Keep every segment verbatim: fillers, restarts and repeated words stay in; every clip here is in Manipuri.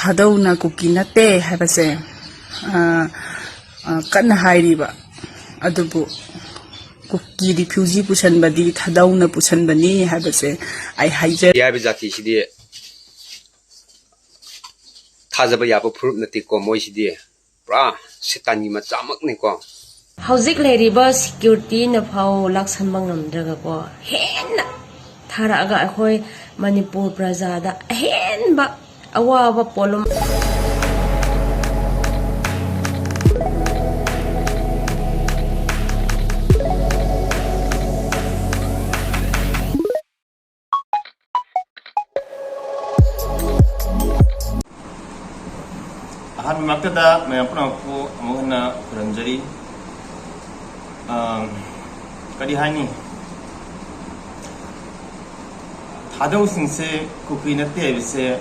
ꯊꯥꯗꯧꯅ ꯀꯨꯀꯤ ꯅꯠꯇꯦ ꯍꯥꯏꯕꯁꯦ, ꯑ, ꯑ, ꯀꯟꯅ ꯍꯥꯏꯔꯤꯕ꯫ ꯑꯗꯨꯕꯨ ꯀꯨꯀꯤ ꯔꯤꯐ꯭ꯌꯨꯖꯤ ꯄꯨꯁꯟꯕꯗꯤ ꯊꯥꯗꯧꯅ ꯄꯨꯁꯟꯕꯅꯤ ꯍꯥꯏꯕꯁꯦ ꯑꯩ ꯍꯥꯏꯖꯔꯤ꯫ ꯍꯥꯏꯕ ꯖꯥꯇꯤꯁꯤꯗꯤ ꯊꯥꯖꯕ ꯌꯥꯕ ꯐꯨꯔꯨꯞ ꯅꯠꯇꯦꯀꯣ꯫ ꯃꯣꯏꯁꯤꯗꯤ ꯄꯨꯔꯥ ꯁꯦꯇꯥꯟꯒꯤ ꯃꯆꯥꯃꯛꯅꯤꯀꯣ꯫ ꯍꯧꯖꯤꯛ ꯂꯩꯔꯤꯕ ꯁꯤꯀ꯭ꯌꯨꯔꯤꯇꯤꯅ ꯐꯥꯎ ꯂꯥꯛꯁꯟꯕ ꯉꯝꯗ꯭ꯔꯒꯀꯣ, ꯍꯦꯟꯅ ꯊꯥꯔꯛꯑꯒ ꯑꯩꯈꯣꯏ ꯃꯅꯤꯄꯨꯔ ꯄ꯭ꯔꯖꯥꯗ ꯑꯍꯦꯟꯕ ꯑꯋꯥꯕ ꯄꯣꯠꯂꯨꯝ꯫ ꯑꯍꯥꯟꯕꯃꯛꯇꯗ ꯃꯌꯥꯝ ꯄꯨꯝꯅꯃꯛꯄꯨ ꯑꯃꯨꯛ ꯍꯟꯅ ꯈꯨꯔꯨꯝꯖꯔꯤ꯫ ꯑꯝ, ꯀꯔꯤ ꯍꯥꯏꯅꯤ? ꯊꯥꯗꯧꯁꯤꯡꯁꯦ ꯀꯨꯀꯤ ꯅꯠꯇꯦ ꯍꯥꯏꯕꯁꯦ,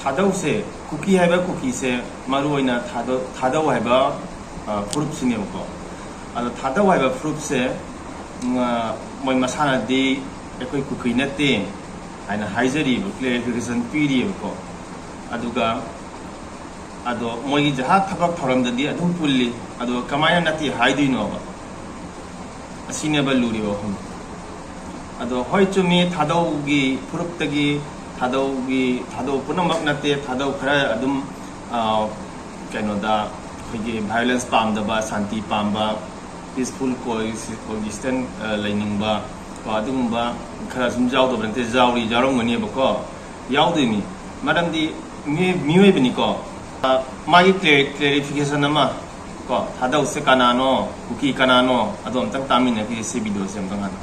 ꯊꯥꯗꯧꯁꯦ, ꯀꯨꯀꯤ ꯍꯥꯏꯕ ꯀꯨꯀꯤꯁꯦ ꯃꯔꯨ ꯑꯣꯏꯅ ꯊꯥꯗꯧ, ꯊꯥꯗꯧ ꯍꯥꯏꯕ, ꯑ, ꯐꯨꯔꯨꯞꯁꯤꯅꯦꯕꯀꯣ꯫ ꯑꯗꯣ ꯊꯥꯗꯧ ꯍꯥꯏꯕ ꯐꯨꯔꯨꯞꯁꯦ, ꯎꯝ, ꯑ, ꯃꯣꯏ ꯃꯁꯥꯅꯗꯤ ꯑꯩꯈꯣꯏ ꯀꯨꯀꯤ ꯅꯠꯇꯦ ꯍꯥꯏꯅ ꯍꯥꯏꯖꯔꯤꯕ, ꯀ꯭ꯂꯦꯔꯤꯐꯤꯀꯦꯁꯟ ꯄꯤꯔꯤꯕꯀꯣ꯫ ꯑꯗꯨꯒ ꯑꯗꯣ ꯃꯣꯏꯒꯤ ꯖꯍꯥ ꯊꯕꯛ ꯊꯧꯔꯝꯗꯗꯤ ꯑꯗꯨꯝ ꯄꯨꯜꯂꯤ꯫ ꯑꯗꯣ ꯀꯃꯥꯏꯅ ꯅꯠꯇꯦ ꯍꯥꯏꯗꯣꯏꯅꯣꯕ? ꯑꯁꯤꯅꯦꯕ ꯂꯨꯔꯤꯕ ꯋꯥꯐꯝ꯫ ꯑꯗꯣ ꯍꯣꯏ, ꯆꯨꯝꯃꯤ, ꯊꯥꯗꯧꯒꯤ ꯐꯨꯔꯨꯞꯇꯒꯤ, ꯊꯥꯗꯧꯒꯤ, ꯊꯥꯗꯧ ꯄꯨꯝꯅꯃꯛ ꯅꯠꯇꯦ, ꯊꯥꯗꯧ ꯈꯔ ꯑꯗꯨꯝ, ꯑ, ꯀꯩꯅꯣꯗ, ꯑꯩꯈꯣꯏꯒꯤ ꯚꯥꯏꯑꯣꯂꯦꯟꯁ ꯄꯥꯝꯗꯕ, ꯁꯥꯟꯇꯤ ꯄꯥꯝꯕ, ꯄꯤꯁꯐꯨꯜ ꯀꯣ-ꯑꯦꯛꯖꯤꯁꯇꯦꯟ, ꯑ, ꯂꯩꯅꯤꯡꯕ ꯀꯣ, ꯑꯗꯨꯒꯨꯝꯕ ꯈꯔ ꯁꯨꯝ ꯌꯥꯎꯗꯕ ꯅꯠꯇꯦ, ꯌꯥꯎꯔꯤ, ꯌꯥꯎꯔꯝꯒꯅꯦꯕꯀꯣ, ꯌꯥꯎꯗꯣꯏꯅꯤ꯫ ꯃꯔꯝꯗꯤ ꯃꯤꯑꯣꯏ-, ꯃꯤꯑꯣꯏꯕꯅꯤꯀꯣ꯫ ꯑ, ꯃꯥꯒꯤ ꯀ꯭ꯂꯦ-, ꯀ꯭ꯂꯦꯔꯤꯐꯤꯀꯦꯁꯟ ꯑꯃ ꯀꯣ, ꯊꯥꯗꯧꯁꯦ ꯀꯅꯥꯅꯣ, ꯀꯨꯀꯤ ꯀꯅꯥꯅꯣ, ꯑꯗꯣ ꯑꯝꯇꯪ ꯇꯥꯃꯤꯟꯅꯈꯤꯁꯦ ꯁꯤ ꯚꯤꯗꯤꯑꯣꯁꯦ ꯑꯝꯇꯪ ꯍꯥꯟꯅ꯫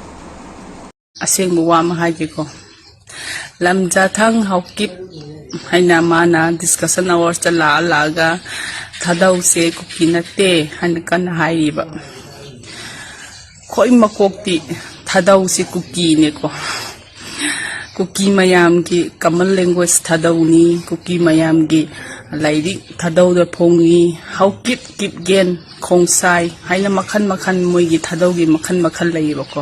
ꯑꯁꯦꯡꯕ ꯋꯥ ꯑꯃ ꯍꯥꯏꯒꯦꯀꯣ꯫ ꯂꯝꯖꯥꯊꯥꯡ ꯍꯥꯎꯀꯤꯞ ꯍꯥꯏꯅ ꯃꯥꯅ ꯗꯤꯁꯀꯁꯟ ꯑꯋꯥꯔꯁꯇ ꯂꯥꯛꯑ ꯂꯥꯛꯑꯒ ꯊꯥꯗꯧꯁꯦ ꯀꯨꯀꯤ ꯅꯠꯇꯦ ꯍꯥꯏꯅ ꯀꯟꯅ ꯍꯥꯏꯔꯤꯕ꯫ ꯈ꯭ꯋꯥꯏ ꯃꯀꯣꯛꯇꯤ ꯊꯥꯗꯧꯁꯦ ꯀꯨꯀꯤꯅꯦꯀꯣ꯫ ꯀꯨꯀꯤ ꯃꯌꯥꯝꯒꯤ ꯀꯃꯟ ꯂꯦꯡꯒ꯭ꯋꯦꯖ ꯊꯥꯗꯧꯅꯤ, ꯀꯨꯀꯤ ꯃꯌꯥꯝꯒꯤ ꯂꯥꯏꯔꯤꯛ ꯊꯥꯗꯧꯗ ꯐꯣꯡꯉꯤ, ꯍꯥꯎꯀꯤꯞ, ꯀꯤꯞꯒꯦꯟ, ꯈꯣꯡꯁꯥꯏ ꯍꯥꯏꯅ ꯃꯈꯜ ꯃꯈꯜ ꯃꯣꯏꯒꯤ ꯊꯥꯗꯧꯒꯤ ꯃꯈꯜ ꯃꯈꯜ ꯂꯩꯌꯦꯕꯀꯣ꯫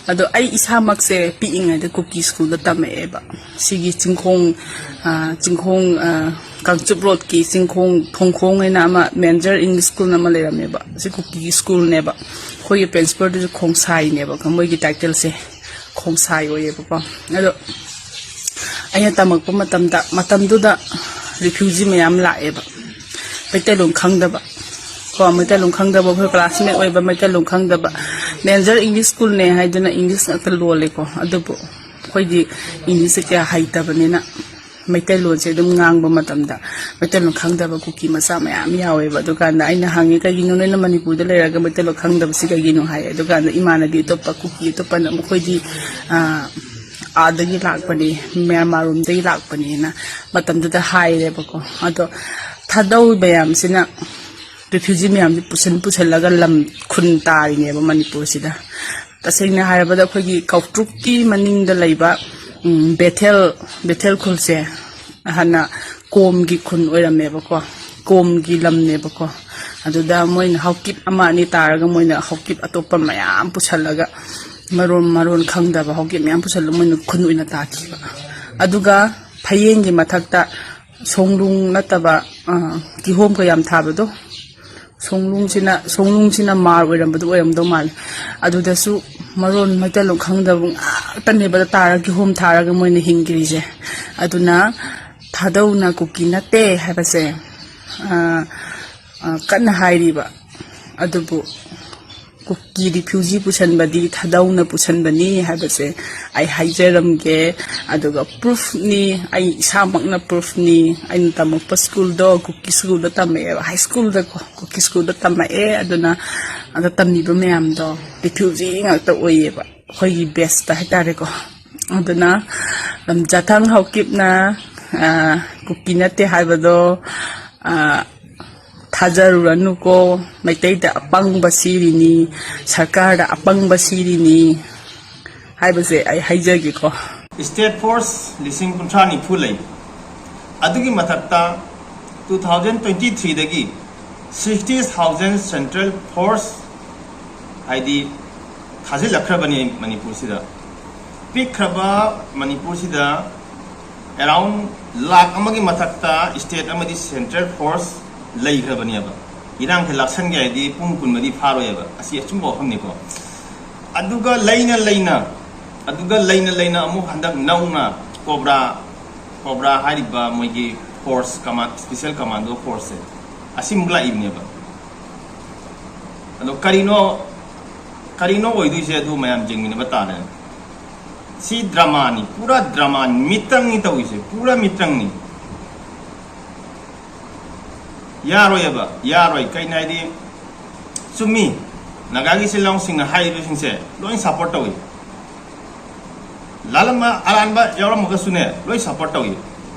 ꯑꯗꯣ ꯑꯩ ꯏꯁꯥꯃꯛꯁꯦ ꯄꯤꯛꯏꯉꯩꯗ ꯀꯨꯀꯤ ꯁ꯭ꯀꯨꯜꯗ ꯇꯝꯃꯛꯑꯦꯕ꯫ ꯁꯤꯒꯤ ꯆꯤꯡꯈꯣꯡ, ꯑ, ꯆꯤꯡꯈꯣꯡ, ꯑ, ꯀꯥꯡꯆꯨꯞ ꯔꯣꯗꯀꯤ ꯆꯤꯡꯈꯣꯡ, ꯊꯣꯡꯈꯣꯡ ꯍꯥꯏꯅ ꯑꯃ ꯃꯦꯟꯖꯔ ꯏꯪꯂꯤꯁ ꯁ꯭ꯀꯨꯜ ꯑꯃ ꯂꯩꯔꯝꯃꯦꯕ꯫ ꯁꯤ ꯀꯨꯀꯤꯒꯤ ꯁ꯭ꯀꯨꯜꯅꯦꯕ꯫ ꯑꯩꯈꯣꯏꯒꯤ ꯄ꯭ꯔꯤꯟꯁꯤꯄꯜꯗꯨꯁꯨ ꯈꯣꯡꯁꯥꯏꯅꯦꯕ, ꯃꯣꯏꯒꯤ ꯇꯥꯏꯇꯜꯁꯦ ꯈꯣꯡꯁꯥꯏ ꯑꯣꯏꯌꯦꯕꯀꯣ꯫ ꯑꯗꯣ ꯑꯩꯅ ꯇꯝꯃꯛꯄ ꯃꯇꯝꯗ, ꯃꯇꯝꯗꯨꯗ ꯔꯤꯐ꯭ꯌꯨꯖꯤ ꯃꯌꯥꯝ ꯂꯥꯛꯑꯦꯕ, ꯃꯩꯇꯩꯂꯣꯟ ꯈꯪꯗꯕ ꯀꯣ, ꯃꯩꯇꯩꯂꯣꯟ ꯈꯪꯗꯕ, ꯑꯩꯈꯣꯏ ꯀ꯭ꯂꯥꯁꯃꯦꯠ ꯑꯣꯏꯕ ꯃꯩꯇꯩꯂꯣꯟ ꯈꯪꯗꯕ꯫ ꯃꯦꯟꯖꯔ ꯏꯪꯂꯤꯁ ꯁ꯭ꯀꯨꯜꯅꯦ ꯍꯥꯏꯗꯨꯅ ꯏꯪꯂꯤꯁ ꯉꯥꯛꯇ ꯂꯣꯜꯂꯦꯀꯣ꯫ ꯑꯗꯨꯕꯨ ꯑꯩꯈꯣꯏꯗꯤ ꯏꯪꯂꯤꯁꯁꯦ ꯀꯌꯥ ꯍꯩꯇꯕꯅꯤꯅ ꯃꯩꯇꯩꯂꯣꯟꯁꯦ ꯑꯗꯨꯝ ꯉꯥꯡꯕ ꯃꯇꯝꯗ ꯃꯩꯇꯩꯂꯣꯟ ꯈꯪꯗꯕ ꯀꯨꯀꯤ ꯃꯆꯥ ꯃꯌꯥꯝ ꯌꯥꯎꯋꯦꯕ꯫ ꯑꯗꯨꯀꯥꯟꯗ ꯑꯩꯅ ꯍꯪꯉꯦ, "ꯀꯩꯒꯤꯅꯣ ꯅꯣꯏꯅ ꯃꯅꯤꯄꯨꯔꯗ ꯂꯩꯔꯒ ꯃꯩꯇꯩꯂꯣꯟ ꯈꯪꯗꯕꯁꯤ ꯀꯩꯒꯤꯅꯣ?" ꯍꯥꯏ꯫ ꯑꯗꯨꯀꯥꯟꯗ ꯏꯃꯥꯟꯅꯕꯤ ꯑꯇꯣꯞꯄ ꯀꯨꯀꯤ ꯑꯇꯣꯞꯄꯅ, "ꯃꯈꯣꯏꯗꯤ, ꯑ, ꯑꯥꯗꯒꯤ ꯂꯥꯛꯄꯅꯤ, ꯃ꯭ꯌꯥꯟꯃꯥꯔ ꯔꯣꯝꯗꯒꯤ ꯂꯥꯛꯄꯅꯦꯅ" ꯃꯇꯝꯗꯨꯗ ꯍꯥꯏꯔꯦꯕꯀꯣ꯫ ꯑꯗꯣ ꯊꯥꯗꯧ ꯃꯌꯥꯝꯁꯤꯅ, ꯔꯤꯐ꯭ꯌꯨꯖꯤ ꯃꯌꯥꯝꯁꯤ ꯄꯨꯁꯤꯟ ꯄꯨꯁꯤꯜꯂꯒ ꯂꯝ ꯈꯨꯟ ꯇꯥꯔꯤꯅꯦꯕ ꯃꯅꯤꯄꯨꯔꯁꯤꯗ꯫ ꯇꯁꯦꯡꯅ ꯍꯥꯏꯔꯕꯗ ꯑꯩꯈꯣꯏꯒꯤ ꯀꯧꯇ꯭ꯔꯨꯛꯀꯤ ꯃꯅꯤꯡꯗ ꯂꯩꯕ, ꯎꯝ, ꯕꯦꯊꯦꯜ, ꯕꯦꯊꯦꯜ ꯈꯨꯜꯁꯦ ꯍꯥꯟꯅ ꯀꯣꯝꯒꯤ ꯈꯨꯟ ꯑꯣꯏꯔꯝꯃꯦꯕꯀꯣ, ꯀꯣꯝꯒꯤ ꯂꯝꯅꯦꯕꯀꯣ꯫ ꯑꯗꯨꯗ ꯃꯣꯏꯅ ꯍꯥꯎꯀꯤꯞ ꯑꯃ ꯑꯅꯤ ꯇꯥꯔꯒ ꯃꯣꯏꯅ ꯍꯥꯎꯀꯤꯞ ꯑꯇꯣꯞꯄ ꯃꯌꯥꯝ ꯄꯨꯁꯜꯂꯒ, ꯃꯔꯣꯟ, ꯃꯔꯣꯟ ꯈꯪꯗꯕ ꯍꯥꯎꯀꯤꯞ ꯃꯌꯥꯝ ꯄꯨꯁꯜꯂꯒ ꯃꯣꯏꯅ ꯈꯨꯟ ꯑꯣꯏꯅ ꯇꯥꯈꯤꯕ꯫ ꯑꯗꯨꯒ ꯐꯌꯦꯡꯒꯤ ꯃꯊꯛꯇ ꯁꯣꯡꯂꯨꯡ ꯅꯠꯇꯕ, ꯑ, ꯀꯤꯍꯣꯝꯒ ꯌꯥꯝ ꯊꯥꯕꯗꯣ, ꯁꯣꯡꯂꯨꯡꯁꯤꯅ, ꯁꯣꯡꯂꯨꯡꯁꯤꯅ ꯃꯥꯔ ꯑꯣꯏꯔꯝꯕꯗꯣ ꯑꯣꯏꯔꯝꯗꯧ ꯃꯥꯜꯂꯦ꯫ ꯑꯗꯨꯗꯁꯨ ꯃꯔꯣꯟ, ꯃꯩꯇꯩꯂꯣꯟ ꯈꯪꯗꯕ ꯉꯥꯛꯇꯅꯦꯕ ꯇꯥꯔꯒ ꯀꯤꯍꯣꯝ ꯊꯥꯔꯒ ꯃꯣꯏꯅ ꯍꯤꯡꯈ꯭ꯔꯤꯁꯦ꯫ ꯑꯗꯨꯅ ꯊꯥꯗꯧꯅ ꯀꯨꯀꯤ ꯅꯠꯇꯦ ꯍꯥꯏꯕꯁꯦ, ꯑ, ꯑ, ꯀꯟꯅ ꯍꯥꯏꯔꯤꯕ꯫ ꯑꯗꯨꯕꯨ ꯀꯨꯀꯤ ꯔꯤꯐ꯭ꯌꯨꯖꯤ ꯄꯨꯁꯟꯕꯗꯤ ꯊꯥꯗꯧꯅ ꯄꯨꯁꯟꯕꯅꯤ ꯍꯥꯏꯕꯁꯦ ꯑꯩ ꯍꯥꯏꯖꯔꯝꯒꯦ꯫ ꯑꯗꯨꯒ ꯄ꯭ꯔꯨꯐꯅꯤ, ꯑꯩ ꯏꯁꯥꯃꯛꯅ ꯄ꯭ꯔꯨꯐꯅꯤ꯫ ꯑꯩꯅ ꯇꯝꯃꯛꯄ ꯁ꯭ꯀꯨꯜꯗꯣ ꯀꯨꯀꯤ ꯁ꯭ꯀꯨꯜꯗ ꯇꯝꯃꯛꯑꯦꯕ, ꯍꯥꯏ ꯁ꯭ꯀꯨꯜꯗꯀꯣ, ꯀꯨꯀꯤ ꯁ꯭ꯀꯨꯜꯗ ꯇꯝꯃꯛꯑꯦ꯫ ꯑꯗꯨꯅ ꯑꯗ ꯇꯝꯃꯤꯕ ꯃꯌꯥꯝꯗꯣ ꯔꯤꯐ꯭ꯌꯨꯖꯤ ꯉꯥꯛꯇ ꯑꯣꯏꯌꯦꯕ, ꯑꯩꯈꯣꯏꯒꯤ ꯕꯦꯁꯇ ꯍꯥꯏꯇꯥꯔꯦꯀꯣ꯫ ꯑꯗꯨꯅ ꯂꯝꯖꯥꯊꯥꯡ ꯍꯥꯎꯀꯤꯞꯅ, ꯑ, ꯀꯨꯀꯤ ꯅꯠꯇꯦ ꯍꯥꯏꯕꯗꯣ, ꯑ, ꯊꯥꯖꯔꯨꯔꯅꯨꯀꯣ꯫ ꯃꯩꯇꯩꯗ ꯑꯄꯪꯕ ꯁꯤꯔꯤꯅꯤ, ꯁꯔꯀꯥꯔꯗ ꯑꯄꯪꯕ ꯁꯤꯔꯤꯅꯤ ꯍꯥꯏꯕꯁꯦ ꯑꯩ ꯍꯥꯏꯖꯒꯦꯀꯣ꯫ ꯁ꯭ꯇꯦꯠ ꯐꯣꯔꯁ ꯂꯤꯁꯤꯡ ꯀꯨꯟꯊ꯭ꯔꯥ ꯅꯤꯐꯨ ꯂꯩ꯫ ꯑꯗꯨꯒꯤ ꯃꯊꯛꯇ two thousand twenty threeꯗꯒꯤ sixty thousand central force, ꯍꯥꯏꯗꯤ ꯊꯥꯖꯤꯜꯂꯛꯈ꯭ꯔꯕꯅꯤ ꯃꯅꯤꯄꯨꯔꯁꯤꯗ꯫ ꯄꯤꯛꯈ꯭ꯔꯕ ꯃꯅꯤꯄꯨꯔꯁꯤꯗ around ꯂꯥꯈ ꯑꯃꯒꯤ ꯃꯊꯛꯇ state ꯑꯃꯗꯤ central force ꯂꯩꯈ꯭ꯔꯕꯅꯦꯕ꯫ ꯏꯔꯥꯡꯁꯦ ꯂꯥꯛꯁꯟꯒꯦ ꯍꯥꯏꯗꯤ ꯄꯨꯡ ꯀꯨꯟꯃꯔꯤ ꯐꯥꯔꯣꯏꯕ꯫ ꯑꯁꯤ ꯑꯆꯨꯝꯕ ꯋꯥꯐꯝꯅꯤꯀꯣ꯫ ꯑꯗꯨꯒ ꯂꯩꯅ ꯂꯩꯅ, ꯑꯗꯨꯒ ꯂꯩꯅ ꯂꯩꯅ ꯑꯃꯨꯛ ꯍꯟꯗꯛ ꯅꯧꯅ ꯀꯣꯕ꯭ꯔꯥ, ꯀꯣꯕ꯭ꯔꯥ ꯍꯥꯏꯔꯤꯕ ꯃꯣꯏꯒꯤ force, command, special commando forceꯁꯦ ꯑꯁꯤꯃꯨꯛ ꯂꯥꯛꯏꯕꯅꯦꯕ꯫ ꯑꯗꯣ ꯀꯔꯤꯅꯣ, ꯀꯔꯤꯅꯣ ꯑꯣꯏꯗꯣꯏꯁꯦ? ꯑꯗꯨ ꯃꯌꯥꯝ ꯌꯦꯡꯃꯤꯟꯅꯕ ꯇꯥꯔꯦ꯫ ꯁꯤ dramaꯅꯤ, ꯄꯨꯔꯥ dramaꯅꯤ, ꯃꯤꯇ꯭ꯔꯪꯅꯤ ꯇꯧꯔꯤꯁꯦ, ꯄꯨꯔꯥ ꯃꯤꯇ꯭ꯔꯪꯅꯤ꯫ ꯌꯥꯔꯣꯏꯕ, ꯌꯥꯔꯣꯏ꯫ ꯀꯩꯅꯣ ꯍꯥꯏꯗꯤ, ꯆꯨꯝꯃꯤ, ꯅꯥꯒꯥꯒꯤ ꯏꯆꯤꯜ ꯏꯅꯥꯎꯁꯤꯡꯅ ꯍꯥꯏꯔꯤꯕꯁꯤꯡꯁꯦ ꯂꯣꯏ support ꯇꯧꯏ꯫ ꯂꯥꯜꯂꯝꯕ, ꯑꯔꯥꯟꯕ ꯌꯥꯎꯔꯝꯃꯒꯁꯨꯅꯦ, ꯂꯣꯏ support ꯇꯧꯏ꯫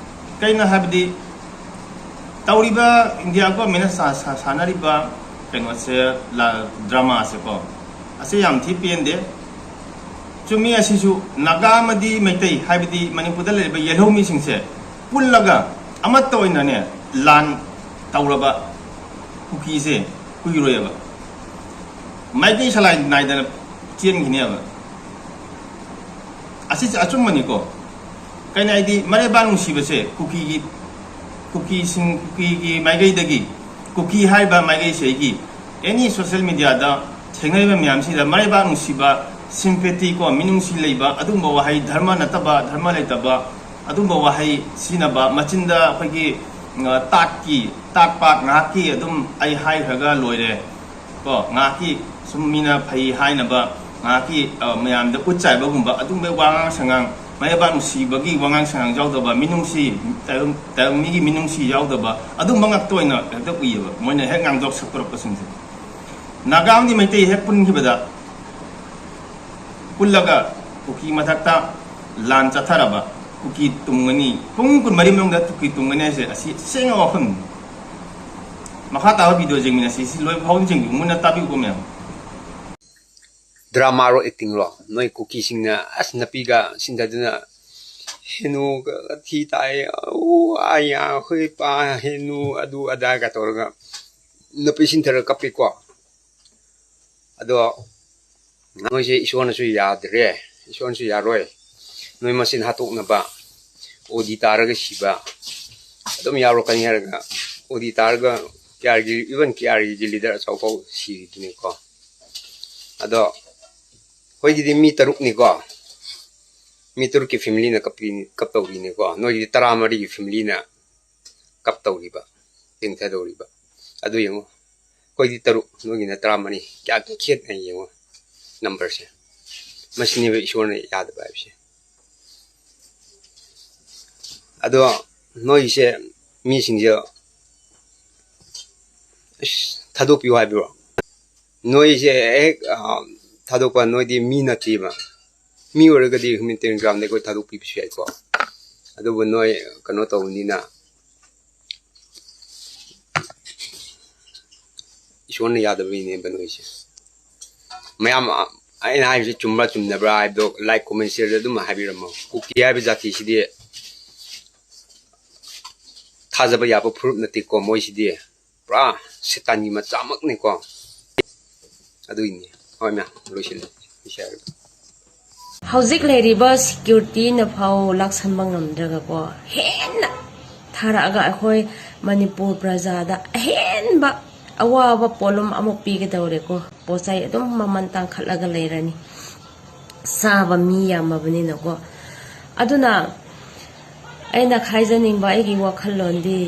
ꯀꯩꯅꯣ ꯍꯥꯏꯕꯗꯤ, ꯇꯧꯔꯤꯕ India governmentꯅ ꯁꯥ-, ꯁꯥ-, ꯁꯥꯟꯅꯔꯤꯕ ꯀꯩꯅꯣꯁꯦ, ꯂ-, dramaꯁꯦꯀꯣ, ꯑꯁꯤ ꯌꯥꯝ ꯊꯤ ꯄꯦꯟꯗꯦ꯫ ꯆꯨꯝꯃꯤ, ꯑꯁꯤꯁꯨ ꯅꯥꯒꯥ ꯑꯃꯗꯤ ꯃꯩꯇꯩ, ꯍꯥꯏꯕꯗꯤ ꯃꯅꯤꯄꯨꯔꯗ ꯂꯩꯔꯤꯕ ꯌꯦꯜꯍꯧꯃꯤꯁꯤꯡꯁꯦ ꯄꯨꯜꯂꯒ ꯑꯃꯠꯇ ꯑꯣꯏꯅꯅꯦ ꯂꯥꯟ ꯇꯧꯔꯕ ꯀꯨꯀꯤꯁꯦ ꯀꯨꯏꯔꯣꯏꯑꯕ꯫ ꯃꯥꯏꯀꯩ ꯁꯂꯥꯏ ꯅꯥꯏꯗꯅ ꯆꯦꯟꯈꯤꯅꯦꯕ꯫ ꯑꯁꯤꯁꯦ ꯑꯆꯨꯝꯕꯅꯤꯀꯣ꯫ ꯀꯩꯅꯣ ꯍꯥꯏꯗꯤ, ꯃꯔꯩꯕꯥꯛ ꯅꯨꯡꯁꯤꯕꯁꯦ ꯀꯨꯀꯤꯒꯤ, ꯀꯨꯀꯤꯁꯤꯡ, ꯀꯨꯀꯤꯒꯤ ꯃꯥꯏꯀꯩꯗꯒꯤ, ꯀꯨꯀꯤ ꯍꯥꯏꯔꯤꯕ ꯃꯥꯏꯀꯩꯁꯤꯒꯤ any social mediaꯗ ꯊꯦꯡꯅꯔꯤꯕ ꯃꯌꯥꯝꯁꯤꯗ ꯃꯔꯩꯕꯥꯛ ꯅꯨꯡꯁꯤꯕ, sympathy ꯀꯣ, ꯃꯤꯅꯨꯡꯁꯤ ꯂꯩꯕ, ꯑꯗꯨꯒꯨꯝꯕ ꯋꯥꯍꯩ, ꯙꯔꯃ ꯅꯠꯇꯕ, ꯙꯔꯃ ꯂꯩꯇꯕ, ꯑꯗꯨꯒꯨꯝꯕ ꯋꯥꯍꯩ ꯁꯤꯖꯤꯟꯅꯕ, ꯃꯆꯤꯟꯗ ꯑꯩꯈꯣꯏꯒꯤ, ꯑ, ꯇꯥꯠꯀꯤ, ꯇꯥꯠ ꯄꯥꯠ ꯉꯥꯏꯍꯥꯛꯀꯤ ꯑꯗꯨꯝ ꯑꯩ ꯍꯥꯏꯈ꯭ꯔꯒ ꯂꯣꯏꯔꯦ꯫ ꯀꯣ, ꯉꯥꯏꯍꯥꯛꯀꯤ ꯁꯨꯝ ꯃꯤꯅ ꯐꯩ ꯍꯥꯏꯅꯕ, ꯉꯥꯏꯍꯥꯛꯀꯤ, ꯑ, ꯃꯌꯥꯝꯗ ꯎꯠ ꯆꯥꯏꯕꯒꯨꯝꯕ ꯑꯗꯨꯝꯕ ꯋꯥꯉꯥꯡ ꯁꯉꯥꯡ, ꯃꯔꯩꯕꯥꯛ ꯅꯨꯡꯁꯤꯕꯒꯤ ꯋꯥꯉꯥꯡ ꯁꯉꯥꯡ ꯌꯥꯎꯗꯕ, ꯃꯤꯅꯨꯡꯁꯤ, ꯇꯥꯏꯕꯪ-, ꯇꯥꯏꯕꯪ ꯃꯤꯒꯤ ꯃꯤꯅꯨꯡꯁꯤ ꯌꯥꯎꯗꯕ, ꯑꯗꯨꯝꯕ ꯉꯥꯛꯇ ꯑꯣꯏꯅ ꯍꯦꯛꯇ ꯎꯏꯌꯦꯕ, ꯃꯣꯏꯅ ꯍꯦꯛ ꯉꯥꯡꯊꯣꯛ ꯁꯛꯇꯣꯔꯛꯄꯁꯤꯡꯁꯦ꯫ ꯅꯥꯒꯥ ꯑꯃꯗꯤ ꯃꯩꯇꯩ ꯍꯦꯛ ꯄꯨꯟꯈꯤꯕꯗ, ꯄꯨꯜꯂꯒ ꯀꯨꯀꯤ ꯃꯊꯛꯇ ꯂꯥꯟ ꯆꯠꯊꯔꯕ, ꯀꯨꯀꯤ ꯇꯨꯝꯒꯅꯤ, ꯄꯨꯡ ꯀꯨꯟꯃꯔꯤ ꯃꯅꯨꯡꯗ ꯀꯨꯀꯤ ꯇꯨꯝꯒꯅꯤ ꯍꯥꯏꯁꯦ, ꯑꯁꯤ ꯁꯦꯡꯅ ꯋꯥꯐꯝꯅꯤ꯫ ꯃꯈꯥ ꯇꯥꯕ video ꯌꯦꯡꯃꯤꯟꯅꯁꯤ, ꯁꯤ ꯂꯣꯏ ꯐꯥꯎꯕ ꯌꯦꯡꯕꯤꯌꯨ, ꯃꯨꯟꯅ ꯇꯥꯕꯤꯌꯨꯀꯣ ꯃꯌꯥꯝ꯫ Dramaꯔꯣ actingꯔꯣ? ꯅꯣꯏ ꯀꯨꯀꯤꯁꯤꯡꯅ ꯑꯁ ꯅꯥꯄꯤꯒ ꯁꯤꯟꯊꯗꯨꯅ ꯍꯦꯅꯨꯒ ꯊꯤ ꯇꯥꯏ, ꯎ, ꯑꯥ, ꯌꯥ, ꯍꯨꯏ, ꯄꯥ, ꯍꯦꯅꯨ, ꯑꯗꯨ ꯑꯗꯥꯒ ꯇꯧꯔꯒ ꯅꯨꯄꯤ ꯁꯤꯟꯊꯔꯒ ꯀꯞꯄꯤꯀꯣ꯫ ꯑꯗꯣ ꯅꯣꯏꯁꯦ ꯏꯁꯣꯔꯅꯁꯨ ꯌꯥꯗ꯭ꯔꯦ, ꯏꯁꯣꯔꯅꯁꯨ ꯌꯥꯔꯣꯏ, ꯅꯣꯏ ꯃꯁꯦꯟ ꯍꯥꯠꯇꯣꯛꯅꯕ, ꯑꯣꯗꯤ ꯇꯥꯔꯒ ꯁꯤꯕ ꯑꯗꯨꯝ ꯌꯥꯎꯔꯛꯀꯅꯤ ꯍꯥꯏꯔꯒ, ꯑꯣꯗꯤ ꯇꯥꯔꯒ ꯀꯦ ꯑꯥꯔꯒꯤ, even ꯀꯦ ꯑꯥꯔꯒꯤ ꯂꯤꯗꯔ ꯑꯆꯧꯕ ꯁꯤꯔꯤꯗꯨꯅꯤꯀꯣ꯫ ꯑꯗꯣ ꯑꯩꯈꯣꯏꯒꯤꯗꯤ ꯃꯤ ꯇꯔꯨꯛꯅꯤꯀꯣ, ꯃꯤ ꯇꯔꯨꯛꯀꯤ ꯐꯦꯃꯤꯂꯤꯅ ꯀꯞꯄꯤ-, ꯀꯞꯇꯧꯔꯤꯅꯤꯀꯣ꯫ ꯅꯣꯏꯒꯤꯗꯤ ꯇꯔꯥꯃꯔꯤꯒꯤ ꯐꯦꯃꯤꯂꯤꯅ ꯀꯞꯇꯧꯔꯤꯕ, ꯇꯤꯡꯊꯗꯧꯔꯤꯕ꯫ ꯑꯗꯨ ꯌꯦꯡꯉꯣ, ꯑꯩꯈꯣꯏꯗꯤ ꯇꯔꯨꯛ, ꯅꯣꯏꯒꯤꯅ ꯇꯔꯥꯃꯔꯤ, ꯀꯌꯥ ꯈꯦꯠꯅꯩ ꯌꯦꯡꯉꯣ ꯅꯝꯕꯔꯁꯦ꯫ ꯃꯁꯤꯅꯦꯕ ꯏꯁꯣꯔꯅ ꯌꯥꯗꯕ ꯍꯥꯏꯕꯁꯦ꯫ ꯑꯗꯣ ꯅꯣꯏꯁꯦ ꯃꯤꯁꯤꯡꯁꯦ ꯑꯁ, ꯊꯥꯗꯣꯛꯄꯤꯌꯨ ꯍꯥꯏꯕꯤꯔꯣ? ꯅꯣꯏꯁꯦ ꯍꯦꯛ, ꯑ, ꯊꯥꯗꯣꯛꯄ, ꯅꯣꯏꯗꯤ ꯃꯤ ꯅꯠꯇꯦꯕ꯫ ꯃꯤ ꯑꯣꯏꯔꯒꯗꯤ ꯍ꯭ꯌꯨꯃꯦꯅꯤꯇꯦꯔꯤꯌꯟ ꯒ꯭ꯔꯥꯎꯟꯗ ꯑꯩꯈꯣꯏ ꯊꯥꯗꯣꯛꯄꯤꯕꯁꯨ ꯌꯥꯏꯀꯣ꯫ ꯑꯗꯨꯕꯨ ꯅꯣꯏ ꯀꯩꯅꯣ ꯇꯧꯕꯅꯤꯅ, ꯏꯁꯣꯔꯅ ꯌꯥꯗꯕꯩꯅꯦꯕ ꯅꯣꯏꯁꯦ꯫ ꯃꯌꯥꯝ, ꯑ, ꯑꯩꯅ ꯍꯥꯏꯔꯤꯁꯦ ꯆꯨꯝꯕ꯭ꯔꯥ ꯆꯨꯝꯗꯕ꯭ꯔꯥ ꯍꯥꯏꯕꯗꯣ ꯂꯥꯏꯛ, ꯀꯣꯃꯦꯟ, ꯁꯤꯌꯔꯗ ꯑꯗꯨꯝ ꯍꯥꯏꯕꯤꯔꯝꯃꯣ꯫ ꯀꯨꯀꯤ ꯍꯥꯏꯕ ꯖꯥꯇꯤꯁꯤꯗꯤ ꯊꯥꯖꯕ ꯌꯥꯕ ꯐꯨꯔꯨꯞ ꯅꯠꯇꯦꯀꯣ꯫ ꯃꯣꯏꯁꯤꯗꯤ ꯄꯨꯔꯥ ꯁꯦꯇꯥꯟꯒꯤ ꯃꯆꯥꯃꯛꯅꯤꯀꯣ꯫ ꯑꯗꯨꯏꯅꯤ꯫ ꯍꯣꯏ ꯃꯌꯥꯝ, ꯂꯣꯏꯁꯤꯜꯂꯦ꯫ ꯂꯣꯏꯁꯤꯜꯂꯦ꯫ ꯍꯧꯖꯤꯛ ꯂꯩꯔꯤꯕ ꯁꯦꯀ꯭ꯌꯨꯔꯤꯇꯤꯅ ꯐꯥꯎ ꯂꯥꯛꯁꯟꯕ ꯉꯝꯗ꯭ꯔꯒꯀꯣ, ꯍꯦꯟꯅ ꯊꯥꯔꯛꯑꯒ ꯑꯩꯈꯣꯏ ꯃꯅꯤꯄꯨꯔ ꯄ꯭ꯔꯖꯥꯗ ꯑꯍꯦꯟꯕ ꯑꯋꯥꯕ ꯄꯣꯠꯂꯨꯝ ꯑꯃꯨꯛ ꯄꯤꯒꯗꯧꯔꯦꯀꯣ꯫ ꯄꯣꯠ ꯆꯩ ꯑꯗꯨꯝ ꯃꯃꯜ ꯇꯥꯡꯈꯠꯂꯒ ꯂꯩꯔꯅꯤ, ꯆꯥꯕ ꯃꯤ ꯌꯥꯝꯃꯕꯅꯤꯅꯀꯣ꯫ ꯑꯗꯨꯅ ꯑꯩꯅ ꯍꯥꯏꯖꯅꯤꯡꯕ ꯑꯩꯒꯤ ꯋꯥꯈꯜꯂꯣꯟꯗꯤ,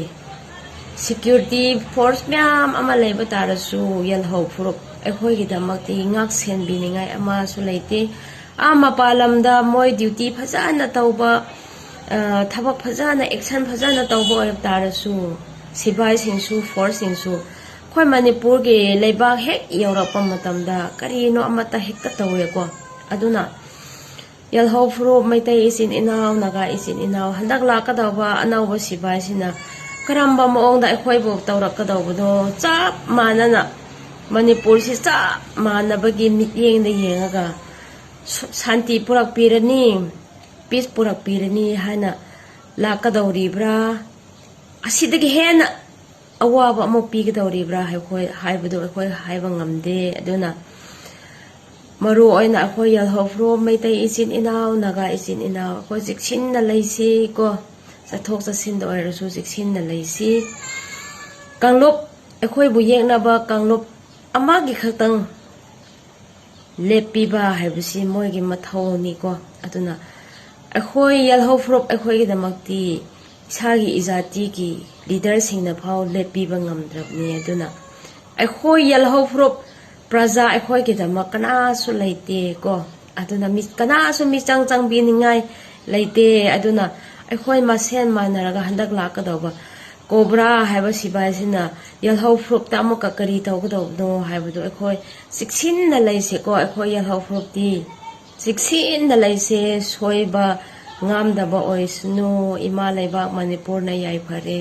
ꯁꯦꯀ꯭ꯌꯨꯔꯤꯇꯤ ꯐꯣꯔꯁ ꯃꯌꯥꯝ ꯑꯃ ꯂꯩꯕ ꯇꯥꯔꯁꯨ, ꯌꯦꯜꯍꯧ ꯐꯨꯔꯨꯞ ꯑꯩꯈꯣꯏꯒꯤꯗꯃꯛꯇꯤ ꯉꯥꯛ ꯁꯦꯟꯕꯤꯅꯤꯡꯉꯥꯏ ꯑꯃꯁꯨ ꯂꯩꯇꯦ꯫ ꯑꯥ ꯃꯄꯥꯟ ꯂꯝꯗ ꯃꯣꯏ ꯗ꯭ꯌꯨꯇꯤ ꯐꯖꯅ ꯇꯧꯕ, ꯑ, ꯊꯕꯛ ꯐꯖꯅ, ꯑꯦꯛꯁꯟ ꯐꯖꯅ ꯇꯧꯕ ꯑꯣꯏꯕ ꯇꯥꯔꯁꯨ, ꯁꯤꯐꯥꯏꯁꯤꯡꯁꯨ, ꯐꯣꯔꯁꯁꯤꯡꯁꯨ ꯑꯩꯈꯣꯏ ꯃꯅꯤꯄꯨꯔꯒꯤ ꯂꯩꯕꯥꯛ ꯍꯦꯛ ꯌꯧꯔꯛꯄ ꯃꯇꯝꯗ ꯀꯔꯤꯅꯣ ꯑꯃꯠꯇ ꯍꯦꯛꯇ ꯇꯧꯋꯦꯀꯣ꯫ ꯑꯗꯨꯅ ꯌꯦꯜꯍꯧ ꯐꯨꯔꯨꯞ, ꯃꯩꯇꯩ ꯏꯆꯤꯟ ꯏꯅꯥꯎ, ꯅꯥꯒꯥ ꯏꯆꯤꯟ ꯏꯅꯥꯎ, ꯍꯟꯗꯛ ꯂꯥꯛꯀꯗꯧꯕ ꯑꯅꯧꯕ ꯁꯤꯐꯥꯏꯁꯤꯅ ꯀꯔꯝꯕ ꯃꯑꯣꯡꯗ ꯑꯩꯈꯣꯏꯕꯨ ꯇꯧꯔꯛꯀꯗꯧꯕꯅꯣ, ꯆꯞ ꯃꯥꯟꯅꯅ ꯃꯅꯤꯄꯨꯔꯁꯤ ꯆꯞ ꯃꯥꯟꯅꯕꯒꯤ ꯃꯤꯠꯌꯦꯡꯗ ꯌꯦꯡꯉꯒ ꯁ-, ꯁꯥꯟꯇꯤ ꯄꯨꯔꯛꯄꯤꯔꯅꯤ, ꯄꯤꯁ ꯄꯨꯔꯛꯄꯤꯔꯅꯤ ꯍꯥꯏꯅ ꯂꯥꯛꯀꯗꯧꯔꯤꯕ꯭ꯔꯥ? ꯑꯁꯤꯗꯒꯤ ꯍꯦꯟꯅ ꯑꯋꯥꯕ ꯑꯃꯨꯛ ꯄꯤꯒꯗꯧꯔꯤꯕ꯭ꯔꯥ ꯍꯥꯏꯕ-, ꯍꯥꯏꯕꯗꯨ ꯑꯩꯈꯣꯏ ꯍꯥꯏꯕ ꯉꯝꯗꯦ꯫ ꯑꯗꯨꯅ ꯃꯔꯨ ꯑꯣꯏꯅ ꯑꯩꯈꯣꯏ ꯌꯦꯜꯍꯧ ꯐꯨꯔꯨꯞ ꯃꯩꯇꯩ ꯏꯆꯤꯟ ꯏꯅꯥꯎ, ꯅꯥꯒꯥ ꯏꯆꯤꯟ ꯏꯅꯥꯎ, ꯑꯩꯈꯣꯏ ꯆꯦꯛꯁꯤꯟꯅ ꯂꯩꯁꯤ ꯀꯣ꯫ ꯆꯠꯊꯣꯛ ꯆꯠꯁꯤꯟꯗ ꯑꯣꯏꯔꯁꯨ ꯆꯦꯛꯁꯤꯟꯅ ꯂꯩꯁꯤ꯫ ꯀꯥꯡꯂꯨꯞ, ꯑꯩꯈꯣꯏꯕꯨ ꯌꯦꯛꯅꯕ ꯀꯥꯡꯂꯨꯞ ꯑꯃꯒꯤ ꯈꯛꯇꯪ ꯂꯦꯞꯄꯤꯕ ꯍꯥꯏꯕꯁꯤ ꯃꯣꯏꯒꯤ ꯃꯊꯧꯅꯤꯀꯣ꯫ ꯑꯗꯨꯅ ꯑꯩꯈꯣꯏ ꯌꯦꯜꯍꯧ ꯐꯨꯔꯨꯞ ꯑꯩꯈꯣꯏꯒꯤꯗꯃꯛꯇꯤ ꯏꯁꯥꯒꯤ ꯏꯖꯥꯇꯤꯒꯤ ꯂꯤꯗꯔꯁꯤꯡꯅ ꯐꯥꯎ ꯂꯦꯞꯄꯤꯕ ꯉꯝꯗ꯭ꯔꯕꯅꯤ꯫ ꯑꯗꯨꯅ ꯑꯩꯈꯣꯏ ꯌꯦꯜꯍꯧ ꯐꯨꯔꯨꯞ ꯄ꯭ꯔꯖꯥ ꯑꯩꯈꯣꯏꯒꯤꯗꯃꯛ ꯀꯅꯥꯁꯨ ꯂꯩꯇꯦ ꯀꯣ꯫ ꯑꯗꯨꯅ ꯃꯤ ꯀꯅꯥꯁꯨ ꯃꯤꯆꯪ ꯆꯪꯕꯤꯅꯤꯡꯉꯥꯏ ꯂꯩꯇꯦ꯫ ꯑꯗꯨꯅ ꯑꯩꯈꯣꯏ ꯃꯁꯦꯟ ꯃꯥꯟꯅꯔꯒ ꯍꯟꯗꯛ ꯂꯥꯛꯀꯗꯧꯕ ꯀꯣꯕ꯭ꯔꯥ ꯍꯥꯏꯕ ꯁꯤꯐꯥꯏꯁꯤꯅ ꯌꯦꯜꯍꯧ ꯐꯨꯔꯨꯞꯇ ꯑꯃꯨꯛꯀ ꯀꯔꯤ ꯇꯧꯒꯗꯧꯕꯅꯣ ꯍꯥꯏꯕꯗꯨ ꯑꯩꯈꯣꯏ ꯆꯦꯛꯁꯤꯟꯅ ꯂꯩꯁꯦꯀꯣ꯫ ꯑꯩꯈꯣꯏ ꯌꯦꯜꯍꯧ ꯐꯨꯔꯨꯞꯇꯤ ꯆꯦꯛꯁꯤꯟꯅ ꯂꯩꯁꯦ, ꯁꯣꯏꯕ ꯉꯥꯝꯗꯕ ꯑꯣꯏꯁꯅꯨ꯫ ꯏꯃꯥ ꯂꯩꯕꯥꯛ ꯃꯅꯤꯄꯨꯔꯅ ꯌꯥꯏꯐꯔꯦ꯫